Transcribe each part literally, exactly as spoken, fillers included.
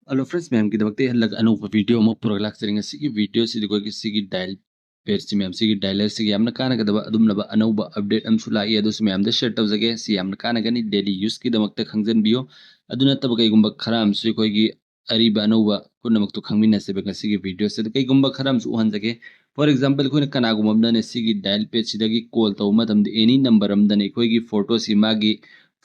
Hello friends, ꯃꯌꯥꯝꯒꯤꯗꯃꯛꯇ ꯑꯩ ꯍꯜꯂꯛ ꯑꯅꯧꯕ ꯚꯤꯗꯤꯑꯣ ꯑꯃ ꯄꯨꯔꯛꯂꯥꯛꯆꯔꯤ꯫ ꯉꯁꯤꯒꯤ ꯚꯤꯗꯤꯑꯣꯁꯤꯗꯤ ꯑꯩꯈꯣꯏꯒꯤ ꯁꯤꯒꯤ dial padꯁꯤ ꯃꯌꯥꯝ, ꯁꯤꯒꯤ dialerꯁꯤꯒꯤ ꯌꯥꯝꯅ ꯀꯥꯟꯅꯒꯗꯕ ꯑꯗꯨꯝꯂꯕ ꯑꯅꯧꯕ update ꯑꯃꯁꯨ ꯂꯥꯛꯏ, ꯑꯗꯨꯁꯨ ꯃꯌꯥꯝꯗ share ꯇꯧꯖꯒꯦ꯫ ꯁꯤ ꯌꯥꯝꯅ ꯀꯥꯟꯅꯒꯅꯤ, daily useꯀꯤꯗꯃꯛꯇ ꯈꯪꯖꯟꯕꯤꯌꯨ꯫ ꯑꯗꯨ ꯅꯠꯇꯕ ꯀꯩꯒꯨꯝꯕ ꯈꯔ ꯑꯃꯁꯨ ꯑꯩꯈꯣꯏꯒꯤ ꯑꯔꯤꯕ ꯑꯅꯧꯕ ꯄꯨꯝꯅꯃꯛꯇꯨ ꯈꯪꯃꯤꯟꯅꯁꯦꯕ ꯉꯁꯤꯒꯤ ꯚꯤꯗꯤꯑꯣꯁꯤꯗ꯫ ꯀꯩꯒꯨꯝꯕ ꯈꯔ ꯑꯃꯁꯨ ꯎꯍꯟꯖꯒꯦ꯫ For example, ꯑꯩꯈꯣꯏꯅ ꯀꯅꯥꯒꯨꯝꯕ ꯑꯃꯗꯅ ꯁꯤꯒꯤ dial padꯁꯤꯗꯒꯤ call ꯇꯧꯕ ꯃꯇꯝꯗ any number ꯑꯃꯗꯅ ꯑꯩꯈꯣꯏꯒꯤ photoꯁꯤ ꯃꯥꯒꯤ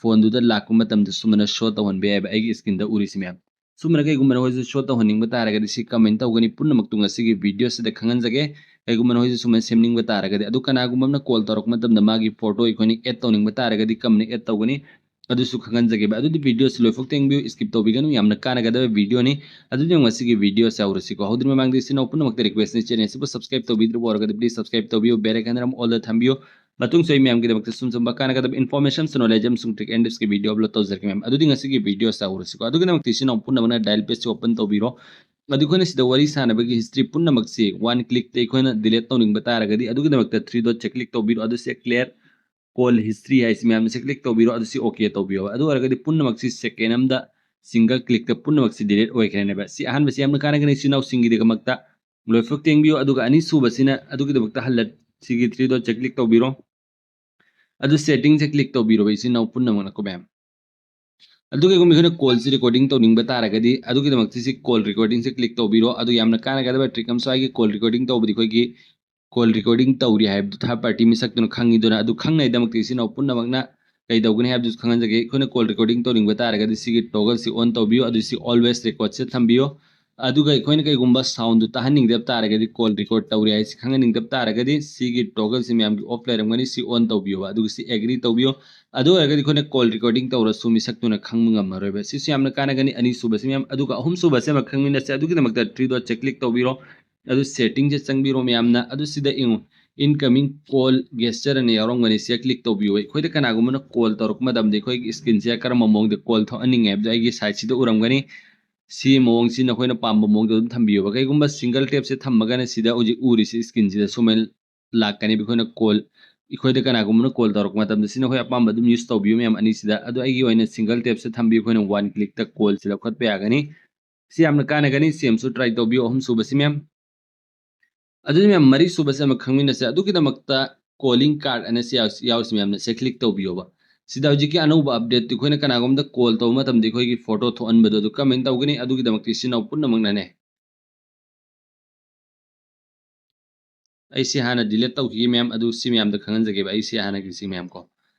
phoneꯗꯨꯗ ꯂꯥꯛꯄ ꯃꯇꯝꯗ ꯁꯨꯃꯥꯏꯅ show ꯇꯧꯍꯟꯕ ꯌꯥꯏꯕ, ꯑꯩꯒꯤ screenꯗ ꯎꯔꯤꯁꯤ ꯃꯌꯥꯝ꯫ ꯁꯨꯃꯥꯏꯅ ꯀꯩꯒꯨꯝꯕ ꯅꯈꯣꯏꯁꯨ show ꯇꯧꯍꯟꯅꯤꯡꯕ ꯇꯥꯔꯒꯗꯤ ꯁꯤ comment ꯇꯧꯒꯅꯤ, ꯄꯨꯝꯅꯃꯛꯇꯨ ꯉꯁꯤꯒꯤ ꯚꯤꯗꯤꯑꯣꯁꯤꯗ ꯈꯪꯍꯟꯖꯒꯦ꯫ ꯀꯩꯒꯨꯝꯕ ꯅꯈꯣꯏꯁꯨ ꯁꯨꯃꯥꯏꯅ ꯁꯦꯝꯅꯤꯡꯕ ꯇꯥꯔꯒꯗꯤ, ꯑꯗꯨ ꯀꯅꯥꯒꯨꯝꯕ ꯑꯃꯅ call ꯇꯧꯔꯛꯄ ꯃꯇꯝꯗ ꯃꯥꯒꯤ photo ꯑꯩꯈꯣꯏꯅ add ꯇꯧꯅꯤꯡꯕ ꯇꯥꯔꯒꯗꯤ ꯀꯝꯅ add ꯇꯧꯒꯅꯤ, ꯑꯗꯨꯁꯨ ꯈꯪꯍꯟꯖꯒꯦꯕ꯫ ꯑꯗꯨꯗꯤ ꯚꯤꯗꯤꯑꯣꯁꯤ ꯂꯣꯏꯐꯥꯎ ꯌꯦꯡꯕꯤꯌꯨ, skip ꯇꯧꯕꯤꯒꯅꯨ, ꯌꯥꯝꯅ ꯀꯥꯟꯅꯒꯗꯕ ꯚꯤꯗꯤꯑꯣꯅꯤ꯫ ꯑꯗꯨꯗꯤ ꯉꯁꯤꯒꯤ ꯚꯤꯗꯤꯑꯣꯁꯦ ꯍꯧꯔꯁꯤꯀꯣ꯫ ꯍꯧꯗ꯭ꯔꯤ ꯃꯃꯥꯡꯗ ꯏꯆꯤꯟ ꯏꯅꯥꯎ ꯄꯨꯝꯅꯃꯛꯇ requestꯅꯤ, channelꯁꯤꯕꯨ subscribe ꯇꯧꯕꯤꯗ꯭ꯔꯤꯕ ꯑꯣꯏꯔꯒꯗꯤ please subscribe ꯇꯧꯕꯤꯌꯨ, bell icon ꯑꯃ allꯗ ꯊꯝꯕꯤꯌꯨ꯫ ꯃꯇꯨꯡꯁꯨ ꯑꯩ ꯃꯌꯥꯝꯒꯤꯗꯃꯛꯇ ꯁꯨꯝ ꯁꯨꯝꯕ ꯀꯥꯟꯅꯒꯗꯕ information, knowledge ꯑꯃꯁꯨꯡ trick and tipsꯀꯤ ꯚꯤꯗꯤꯑꯣ upload ꯇꯧꯖꯔꯛꯀꯦ ꯃꯌꯥꯝ꯫ ꯑꯗꯨꯗꯤ ꯉꯁꯤꯒꯤ ꯚꯤꯗꯤꯑꯣꯁꯦ ꯍꯧꯔꯁꯤꯀꯣ꯫ ꯑꯗꯨꯒꯤꯗꯃꯛꯇ ꯏꯆꯤꯟ ꯏꯅꯥꯎ ꯄꯨꯝꯅꯃꯛꯅ dial padꯁꯤ open ꯇꯧꯕꯤꯔꯣ꯫ ꯑꯗꯨ ꯑꯩꯈꯣꯏꯅ ꯁꯤꯗ ꯋꯥꯔꯤ ꯁꯥꯟꯅꯕꯒꯤ history ꯄꯨꯝꯅꯃꯛꯁꯤ one clickꯇ ꯑꯩꯈꯣꯏꯅ delete ꯇꯧꯅꯤꯡꯕ ꯇꯥꯔꯒꯗꯤ, ꯑꯗꯨꯒꯤꯗꯃꯛꯇ three dotꯁꯦ click ꯇꯧꯕꯤꯔꯣ꯫ ꯑꯗꯨ ꯁꯤ clear call history ꯍꯥꯏꯁꯤ ꯃꯌꯥꯝꯅ ꯁꯤ click ꯇꯧꯕꯤꯔꯣ, ꯑꯗꯨ ꯁꯤ OK ꯇꯧꯕꯤꯌꯣ꯫ ꯑꯗꯨ ꯑꯣꯏꯔꯒꯗꯤ ꯄꯨꯝꯅꯃꯛꯁꯤ second ꯑꯃꯗ single clickꯇ ꯄꯨꯝꯅꯃꯛꯁꯤ delete ꯑꯣꯏꯈ꯭ꯔꯅꯦꯕ꯫ ꯁꯤ ꯑꯍꯥꯟꯕꯁꯤ ꯌꯥꯝꯅ ꯀꯥꯟꯅꯒꯅꯤ ꯏꯆꯤꯟ ꯏꯅꯥꯎꯁꯤꯡꯒꯤꯗꯃꯛꯇ, ꯂꯣꯏꯐꯥꯎ ꯌꯦꯡꯕꯤꯌꯨ꯫ ꯑꯗꯨꯒ ꯑꯅꯤꯁꯨꯕꯁꯤꯅ ꯑꯗꯨꯒꯤꯗꯃꯛꯇ ꯍꯜꯂ ꯁꯤꯒꯤ three dotꯁꯦ click ꯇꯧꯕꯤꯔꯣ, ꯑꯗꯨ settingꯁꯦ click ꯇꯧꯕꯤꯔꯣ ꯏꯆꯤꯟ ꯏꯅꯥꯎ ꯄꯨꯝꯅꯃꯛꯅꯀꯣ ꯃꯌꯥꯝ꯫ ꯑꯗꯨ ꯀꯩꯒꯨꯝꯕ ꯑꯩꯈꯣꯏꯅ callꯁꯤ recording ꯇꯧꯅꯤꯡꯕ ꯇꯥꯔꯒꯗꯤ, ꯑꯗꯨꯒꯤꯗꯃꯛꯇ ꯁꯤ call recordingꯁꯦ click ꯇꯧꯕꯤꯔꯣ꯫ ꯑꯗꯨ ꯌꯥꯝꯅ ꯀꯥꯟꯅꯒꯗꯕ trick ꯑꯃꯁꯨ ꯍꯥꯏꯒꯦ꯫ Call recording ꯇꯧꯕꯗꯤ ꯑꯩꯈꯣꯏꯒꯤ call recording ꯇꯧꯔꯤ ꯍꯥꯏꯕꯗꯨ third party ꯃꯤꯁꯛꯇꯨꯅ ꯈꯪꯉꯤꯗꯨꯅ, ꯑꯗꯨ ꯈꯪꯅꯉꯥꯏꯗꯃꯛꯇ ꯏꯆꯤꯟ ꯏꯅꯥꯎ ꯄꯨꯝꯅꯃꯛꯅ ꯀꯩꯗꯧꯒꯅꯤ ꯍꯥꯏꯕꯗꯨꯁꯨ ꯈꯪꯍꯟꯖꯒꯦ꯫ ꯑꯩꯈꯣꯏꯅ call recording ꯇꯧꯅꯤꯡꯕ ꯇꯥꯔꯒꯗꯤ ꯁꯤꯒꯤ toggleꯁꯤ on ꯇꯧꯕꯤꯌꯨ, ꯑꯗꯨ ꯁꯤ always recordꯁꯦ ꯊꯝꯕꯤꯌꯨ꯫ ꯑꯗꯨꯒ ꯑꯩꯈꯣꯏꯅ ꯀꯩꯒꯨꯝꯕ soundꯗꯨ ꯇꯥꯍꯟꯅꯤꯡꯗꯕ ꯇꯥꯔꯒꯗꯤ, call record ꯇꯧꯔꯤ ꯍꯥꯏꯁꯤ ꯈꯪꯍꯟꯅꯤꯡꯗꯕ ꯇꯥꯔꯒꯗꯤ, ꯁꯤꯒꯤ toggleꯁꯤ ꯃꯌꯥꯝꯒꯤ off ꯂꯩꯔꯝꯒꯅꯤ, ꯁꯤ on ꯇꯧꯕꯤꯌꯣꯕ, ꯑꯗꯨꯒ ꯁꯤ agree ꯇꯧꯕꯤꯌꯣ꯫ ꯑꯗꯨ ꯑꯣꯏꯔꯒꯗꯤ ꯑꯩꯈꯣꯏꯅ call recording ꯇꯧꯔꯁꯨ ꯃꯤꯁꯛꯇꯨꯅ ꯈꯪꯕ ꯉꯝꯃꯔꯣꯏꯕ꯫ ꯁꯤꯁꯨ ꯌꯥꯝꯅ ꯀꯥꯟꯅꯒꯅꯤ꯫ ꯑꯅꯤꯁꯨꯕꯁꯤ ꯃꯌꯥꯝ, ꯑꯗꯨꯒ ꯑꯍꯨꯝꯁꯨꯕꯁꯤ ꯑꯃ ꯈꯪꯃꯤꯟꯅꯁꯦ꯫ ꯑꯗꯨꯒꯤꯗꯃꯛꯇ three dotꯁꯦ click ꯇꯧꯕꯤꯔꯣ, ꯑꯗꯨ settingꯁꯦ ꯆꯪꯕꯤꯔꯣ ꯃꯌꯥꯝꯅ꯫ ꯑꯗꯨ ꯁꯤꯗ ꯌꯦꯡꯉꯨ, incoming call gesture ꯑꯅ ꯌꯥꯎꯔꯝꯒꯅꯤ, ꯁꯤꯗ click ꯇꯧꯕꯤꯌꯣ꯫ ꯑꯩꯈꯣꯏꯗ ꯀꯅꯥꯒꯨꯝꯕꯅ call ꯇꯧꯔꯛꯄ ꯃꯇꯝꯗ ꯑꯩꯈꯣꯏꯒꯤ screenꯁꯤꯗ ꯀꯔꯝꯕ ꯃꯑꯣꯡꯗ call ꯊꯣꯛꯍꯟꯅꯤꯡꯉꯦ ꯍꯥꯏꯕꯗꯣ ꯑꯩꯒꯤ sideꯁꯤꯗ ꯎꯔꯝꯒꯅꯤ꯫ ꯁꯤ ꯃꯑꯣꯡꯁꯤ ꯅꯈꯣꯏꯅ ꯄꯥꯝꯕ ꯃꯑꯣꯡꯗ ꯑꯗꯨꯝ ꯊꯝꯕꯤꯌꯣꯕ꯫ ꯀꯩꯒꯨꯝꯕ single tapꯁꯦ ꯊꯝꯃꯒꯅ ꯁꯤꯗ ꯍꯧꯖꯤꯛ ꯎꯔꯤꯁꯤ screenꯁꯤꯗ ꯁꯨꯃꯥꯏꯅ ꯂꯥꯛꯀꯅꯦꯕ꯫ ꯑꯩꯈꯣꯏꯅ call, ꯑꯩꯈꯣꯏꯗ ꯀꯅꯥꯒꯨꯝꯕꯅ call ꯇꯧꯔꯛꯄ ꯃꯇꯝꯗ ꯁꯤ ꯅꯈꯣꯏ ꯑꯄꯥꯝꯕ ꯑꯗꯨꯝ use ꯇꯧꯕꯤꯌꯨ ꯃꯌꯥꯝ ꯑꯅꯤꯁꯤꯗ꯫ ꯑꯗꯣ ꯑꯩꯒꯤ ꯑꯣꯏꯅ single tapꯁꯦ ꯊꯝꯕꯤꯌꯨ, ꯑꯩꯈꯣꯏꯅ one clickꯇ callꯁꯦ ꯂꯧꯈꯠꯄ ꯌꯥꯒꯅꯤ꯫ ꯁꯤ ꯌꯥꯝꯅ ꯀꯥꯟꯅꯒꯅꯤ, ꯁꯤ ꯑꯃꯁꯨ try ꯇꯧꯕꯤꯌꯣ, ꯑꯍꯨꯝ ꯁꯨꯕꯁꯤ ꯃꯌꯥꯝ꯫ ꯑꯗꯨꯗꯤ ꯃꯌꯥꯝ, ꯃꯔꯤ ꯁꯨꯕꯁꯤ ꯑꯃ ꯈꯪꯃꯤꯟꯅꯁꯦ꯫ ꯑꯗꯨꯒꯤꯗꯃꯛꯇ calling card ꯑꯅ ꯁꯤ ꯌꯥꯎ-, ꯌꯥꯎꯔꯤꯁꯤ ꯃꯌꯥꯝꯅ ꯁꯤ click ꯇꯧꯕꯤꯌꯣꯕ꯫ ꯁꯤꯗ ꯍꯧꯖꯤꯛꯀꯤ ꯑꯅꯧꯕ update ꯇꯤ ꯑꯩꯈꯣꯏꯅ ꯀꯅꯥꯒꯨꯝꯕꯗ call ꯇꯧꯕ ꯃꯇꯝꯗ ꯑꯩꯈꯣꯏꯒꯤ photo ꯊꯣꯛꯍꯟꯕꯗꯣ ꯑꯗꯨ ꯀꯃꯥꯏꯅ ꯇꯧꯒꯅꯤ? ꯑꯗꯨꯒꯤꯗꯃꯛꯇ ꯏꯆꯤꯟ ꯏꯅꯥꯎ ꯄꯨꯝꯅꯃꯛꯅꯅꯦ, ꯑꯩ ꯁꯤ ꯍꯥꯟꯅ delete ꯇꯧꯈꯤꯒꯦ ꯃꯌꯥꯝ, ꯑꯗꯨ ꯁꯤ ꯃꯌꯥꯝꯗ ꯈꯪꯍꯟꯖꯒꯦꯕ, ꯑꯩ ꯁꯤ ꯍꯥꯟꯅꯒꯤ ꯁꯤ ꯃꯌꯥꯝ ꯀꯣ꯫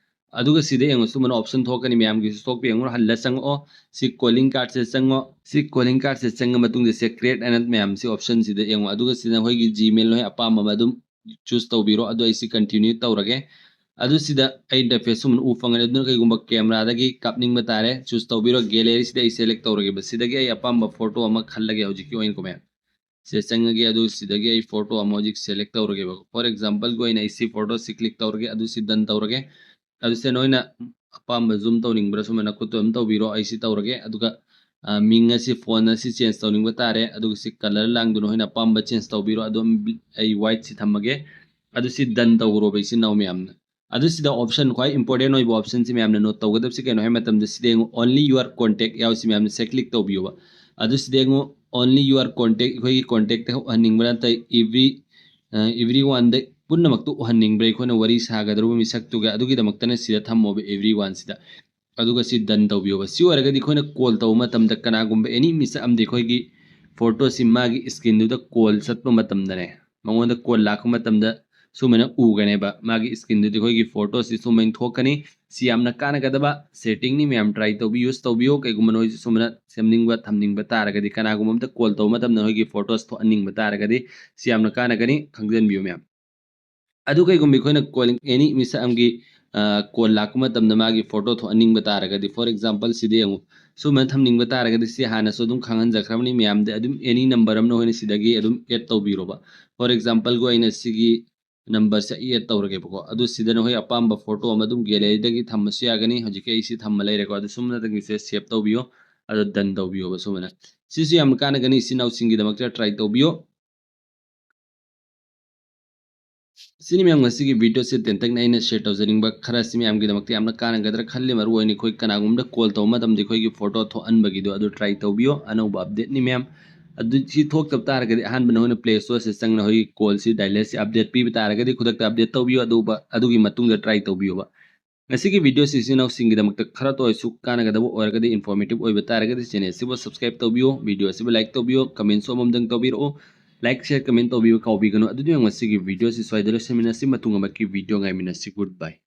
ꯑꯗꯨꯒ ꯁꯤꯗ ꯌꯦꯡꯉꯣ, ꯁꯨꯃꯥꯏꯅ option ꯊꯣꯛꯀꯅꯤ, ꯃꯌꯥꯝꯒꯤꯁꯨ ꯊꯣꯛꯄ ꯌꯦꯡꯉꯣ, ꯍꯜꯂ ꯆꯪꯉꯛꯑꯣ꯫ ꯁꯤ calling card ꯁꯦ ꯆꯪꯉꯣ, ꯁꯤ calling card ꯁꯦ ꯆꯪꯉ ꯃꯇꯨꯡꯗ ꯁꯦ create ꯑꯅ ꯃꯌꯥꯝ ꯁꯤ option ꯁꯤꯗ ꯌꯦꯡꯉꯣ, ꯑꯗꯨꯒ ꯁꯤꯗ ꯅꯈꯣꯏꯒꯤ Gmail ꯅꯈꯣꯏ ꯑꯄꯥꯝꯕ ꯑꯃ ꯑꯗꯨꯝ choose ꯇꯧꯕꯤꯔꯣ꯫ ꯑꯗꯣ ꯑꯩ ꯁꯤ continue ꯇꯧꯔꯒꯦ꯫ ꯑꯗꯨ ꯁꯤꯗ ꯑꯩ interface ꯁꯨꯃꯥꯏꯅ ꯎ ꯐꯪꯒꯅꯤ, ꯑꯗꯨꯅ ꯀꯩꯒꯨꯝꯕ camera ꯗꯒꯤ ꯀꯥꯞꯅꯤꯡꯕ ꯇꯥꯔꯦ, choose ꯇꯧꯕꯤꯔꯣ꯫ Gallery ꯁꯤꯗ ꯑꯩ select ꯇꯧꯔꯒꯦꯕ, ꯁꯤꯗꯒꯤ ꯑꯩ ꯑꯄꯥꯝꯕ photo ꯑꯃ ꯈꯜꯂꯒꯦ ꯍꯧꯖꯤꯛꯀꯤ ꯑꯣꯏꯅ ꯀꯣ ꯃꯌꯥꯝ꯫ ꯁꯤꯗ ꯆꯪꯉꯒꯦ, ꯑꯗꯨ ꯁꯤꯗꯒꯤ ꯑꯩ photo ꯑꯃ ꯍꯧꯖꯤꯛ select ꯇꯧꯔꯒꯦꯕ꯫ For example ꯒꯤ ꯑꯣꯏꯅ ꯑꯩ ꯁꯤ photo ꯁꯤ click ꯇꯧꯔꯒꯦ, ꯑꯗꯨ ꯁꯤ done ꯇꯧꯔꯒꯦ꯫ ꯑꯗꯨ ꯁꯤ ꯅꯣꯏꯅ ꯑꯄꯥꯝꯕ zoom ꯇꯧꯅꯤꯡꯕ꯭ꯔꯥ ꯁꯨꯃꯥꯏꯅ ꯈꯨꯠꯇꯣ ꯑꯗꯨꯝ ꯇꯧꯕꯤꯔꯣ, ꯑꯩ ꯁꯤ ꯇꯧꯔꯒꯦ꯫ ꯑꯗꯨꯒ, ꯑ, ꯃꯤꯡ ꯑꯁꯤ font ꯑꯁꯤ change ꯇꯧꯅꯤꯡꯕ ꯇꯥꯔꯦ, ꯑꯗꯨꯒ ꯁꯤ colour ꯂꯥꯡꯗꯨ ꯅꯈꯣꯏꯅ ꯑꯄꯥꯝꯕ change ꯇꯧꯕꯤꯔꯣ꯫ ꯑꯗꯨꯝ ꯑꯩ white ꯁꯤ ꯊꯝꯃꯒꯦ꯫ ꯑꯗꯨ ꯁꯤ done ꯇꯧꯈ꯭ꯔꯣꯕ ꯏꯆꯤꯟ ꯏꯅꯥꯎ ꯃꯌꯥꯝꯅ꯫ ꯑꯗꯨ ꯁꯤꯗ option, ꯈ꯭ꯋꯥꯏ important ꯑꯣꯏꯕ option ꯁꯤ ꯃꯌꯥꯝꯅ note ꯇꯧꯒꯗꯕꯁꯤ ꯀꯩꯅꯣ ꯍꯥꯏꯕ ꯃꯇꯝꯗ ꯁꯤꯗ ꯌꯦꯡꯉꯨ, only your contact ꯌꯥꯎꯔꯤꯁꯤ ꯃꯌꯥꯝꯅ ꯁꯤ click ꯇꯧꯕꯤꯌꯣꯕ꯫ ꯑꯗꯨ ꯁꯤꯗ ꯌꯦꯡꯉꯨ, only your contact, ꯑꯩꯈꯣꯏꯒꯤ contact ꯇ ꯎꯍꯟꯅꯤꯡꯕ ꯅꯠꯇꯦ, every, ꯑ, everyone ꯗ ꯄꯨꯝꯅꯃꯛꯇ ꯎꯍꯟꯅꯤꯡꯕ꯭ꯔꯥ ꯑꯩꯈꯣꯏꯅ ꯋꯥꯔꯤ ꯁꯥꯒꯗꯧꯔꯤꯕ ꯃꯤꯁꯛꯇꯨꯒ, ꯑꯗꯨꯒꯤꯗꯃꯛꯇꯅ ꯁꯤꯗ ꯊꯝꯃꯣꯕ everyone ꯁꯤꯗ꯫ ꯑꯗꯨꯒ ꯁꯤ done ꯇꯧꯕꯤꯌꯣꯕ꯫ ꯁꯤ ꯑꯣꯏꯔꯒꯗꯤ ꯑꯩꯈꯣꯏꯅ call ꯇꯧꯕ ꯃꯇꯝꯗ ꯀꯅꯥꯒꯨꯝꯕ any ꯃꯤꯁꯛ ꯑꯃꯗꯤ ꯑꯩꯈꯣꯏꯒꯤ photo ꯁꯤ ꯃꯥꯒꯤ screen ꯗꯨꯗ call ꯆꯠꯄ ꯃꯇꯝꯗꯅꯦ, ꯃꯉꯣꯟꯗ call ꯂꯥꯛꯄ ꯃꯇꯝꯗ ꯁꯨꯃꯥꯏꯅ ꯎꯒꯅꯦꯕ꯫ ꯃꯥꯒꯤ screen ꯗꯨꯗ ꯑꯩꯈꯣꯏꯒꯤ photo ꯁꯤ ꯁꯨꯃꯥꯏꯅ ꯊꯣꯛꯀꯅꯤ꯫ ꯁꯤ ꯌꯥꯝꯅ ꯀꯥꯟꯅꯒꯗꯕ setting ꯅꯤ ꯃꯌꯥꯝ, try ꯇꯧꯕꯤꯌꯨ, use ꯇꯧꯕꯤꯌꯨ꯫ ꯀꯩꯒꯨꯝꯕ ꯅꯣꯏꯁꯨ ꯁꯨꯃꯥꯏꯅ ꯁꯦꯝꯅꯤꯡꯕ ꯊꯝꯅꯤꯡꯕ ꯇꯥꯔꯒꯗꯤ, ꯀꯅꯥꯒꯨꯝꯕ ꯑꯝꯇ call ꯇꯧꯕ ꯃꯇꯝꯗ ꯅꯣꯏꯒꯤ photos ꯊꯣꯛꯍꯟꯅꯤꯡꯕ ꯇꯥꯔꯒꯗꯤ ꯁꯤ ꯌꯥꯝꯅ ꯀꯥꯟꯅꯒꯅꯤ, ꯈꯪꯖꯟꯕꯤꯌꯨ ꯃꯌꯥꯝ꯫ ꯑꯗꯨ ꯀꯩꯒꯨꯝꯕ ꯑꯩꯈꯣꯏꯅ calling any ꯃꯤꯁꯛ ꯑꯃꯒꯤ, ꯑ, call ꯂꯥꯛꯄ ꯃꯇꯝꯗ ꯃꯥꯒꯤ photo ꯊꯣꯛꯍꯟꯅꯤꯡꯕ ꯇꯥꯔꯒꯗꯤ, for example ꯁꯤꯗ ꯌꯦꯡꯉꯨ, ꯁꯨꯃꯥꯏꯅ ꯊꯝꯅꯤꯡꯕ ꯇꯥꯔꯒꯗꯤ ꯁꯤ ꯍꯥꯟꯅꯁꯨ ꯑꯗꯨꯝ ꯈꯪꯍꯟꯖꯈ꯭ꯔꯕꯅꯤ ꯃꯌꯥꯝꯗ, ꯑꯗꯨꯝ any number ꯑꯃ ꯅꯈꯣꯏꯅ ꯁꯤꯗꯒꯤ ꯑꯗꯨꯝ add ꯇꯧꯕꯤꯔꯣꯕ꯫ For example ꯒꯤ ꯑꯣꯏꯅ ꯁꯤꯒꯤ number ꯁꯦ ꯑꯩ add ꯇꯧꯔꯒꯦꯕꯀꯣ꯫ ꯑꯗꯨ ꯁꯤꯗ ꯅꯈꯣꯏ ꯑꯄꯥꯝꯕ photo ꯑꯃ ꯑꯗꯨꯝ gallery ꯗꯒꯤ ꯊꯝꯕꯁꯨ ꯌꯥꯒꯅꯤ꯫ ꯍꯧꯖꯤꯛꯀꯤ ꯑꯩ ꯁꯤ ꯊꯝꯕ ꯂꯩꯔꯦꯀꯣ꯫ ꯑꯗꯨ ꯁꯨꯝꯅꯇꯪꯒꯤ ꯁꯦ save ꯇꯧꯕꯤꯌꯣ, ꯑꯗꯨ done ꯇꯧꯕꯤꯌꯣꯕ ꯁꯨꯃꯥꯏꯅ꯫ ꯁꯤꯁꯨ ꯌꯥꯝ ꯀꯥꯟꯅꯒꯅꯤ ꯏꯆꯤꯟ ꯏꯅꯥꯎꯁꯤꯡꯒꯤꯗꯃꯛꯇ, try ꯇꯧꯕꯤꯌꯣ꯫ ꯁꯤꯅꯤ ꯃꯌꯥꯝ, ꯉꯁꯤꯒꯤ ꯚꯤꯗꯤꯑꯣꯁꯤ ꯇꯦꯟꯇꯛꯅ ꯑꯩꯅ ꯁꯤꯌꯔ ꯇꯧꯖꯅꯤꯡꯕ ꯈꯔ꯫ ꯁꯤ ꯃꯌꯥꯝꯒꯤꯗꯃꯛꯇ ꯌꯥꯝꯅ ꯀꯥꯟꯅꯒꯗ꯭ꯔꯥ ꯈꯜꯂꯤ꯫ ꯃꯔꯨ ꯑꯣꯏꯅ ꯑꯩꯈꯣꯏ ꯀꯅꯥꯒꯨꯝꯕꯗ ꯀꯣꯜ ꯇꯧꯕ ꯃꯇꯝꯗ ꯑꯩꯈꯣꯏꯒꯤ ꯐꯣꯇꯣ ꯊꯣꯛꯍꯟꯕꯒꯤꯗꯣ ꯑꯗꯨ ꯇ꯭ꯔꯥꯏ ꯇꯧꯕꯤꯌꯣ꯫ ꯑꯅꯧꯕ ꯑꯞꯗꯦꯠꯅꯤ ꯃꯌꯥꯝ꯫ ꯑꯗꯨ ꯁꯤ ꯊꯣꯛꯇꯕ ꯇꯥꯔꯒꯗꯤ ꯑꯍꯥꯟꯕ ꯅꯈꯣꯏꯅ ꯄ꯭ꯂꯦ ꯁ꯭ꯇꯣꯔꯁꯤ ꯆꯪꯅ ꯑꯩꯈꯣꯏꯒꯤ ꯀꯣꯜꯁꯤ ꯗꯥꯏꯂꯦꯠꯁꯤ ꯑꯞꯗꯦꯠ ꯄꯤꯕ ꯇꯥꯔꯒꯗꯤ ꯈꯨꯗꯛꯇ ꯑꯞꯗꯦꯠ ꯇꯧꯕꯤꯌꯣ꯫ ꯑꯗꯨꯒ ꯑꯗꯨꯒꯤ ꯃꯇꯨꯡꯗ ꯇ꯭ꯔꯥꯏ ꯇꯧꯕꯤꯌꯣꯕ꯫ ꯉꯁꯤꯒꯤ ꯚꯤꯗꯤꯑꯣꯁꯤ ꯏꯆꯤꯟ ꯏꯅꯥꯎꯁꯤꯡꯒꯤꯗꯃꯛꯇ ꯈꯔꯇ ꯑꯣꯏꯔꯁꯨ ꯀꯥꯟꯅꯒꯗꯕ ꯑꯣꯏꯔꯒꯗꯤ, ꯏꯟꯐꯣꯔꯃꯦꯇꯤꯚ ꯑꯣꯏꯕ ꯇꯥꯔꯒꯗꯤ ꯆꯦꯅꯦꯜꯁꯤꯕꯨ ꯁꯕꯁꯀ꯭ꯔꯥꯏꯕ ꯇꯧꯕꯤꯌꯣ, ꯚꯤꯗꯤꯑꯣ ꯑꯁꯤꯕꯨ ꯂꯥꯏꯛ ꯇꯧꯕꯤꯌꯣ, ꯀꯃꯦꯟꯁꯨ ꯑꯃꯃꯝꯗꯪ ꯇꯧꯕꯤꯔꯛꯎ꯫ ꯂꯥꯏꯛ, ꯁꯤꯌꯔ, ꯀꯃꯦꯟ ꯇꯧꯕꯤꯕ ꯀꯥꯎꯕꯤꯒꯅꯨ꯫ ꯑꯗꯨꯗꯤ ꯉꯁꯤꯒꯤ ꯚꯤꯗꯤꯑꯣꯁꯤ ꯁ꯭ꯋꯥꯏꯗ ꯂꯣꯏꯁꯤꯟꯃꯤꯟꯅꯁꯤ꯫ ꯃꯇꯨꯡ ꯑꯃꯒꯤ ꯚꯤꯗꯤꯑꯣ ꯉꯥꯏꯃꯤꯟꯅꯁꯤ꯫ ꯒꯨꯗ ꯕꯥꯏ꯫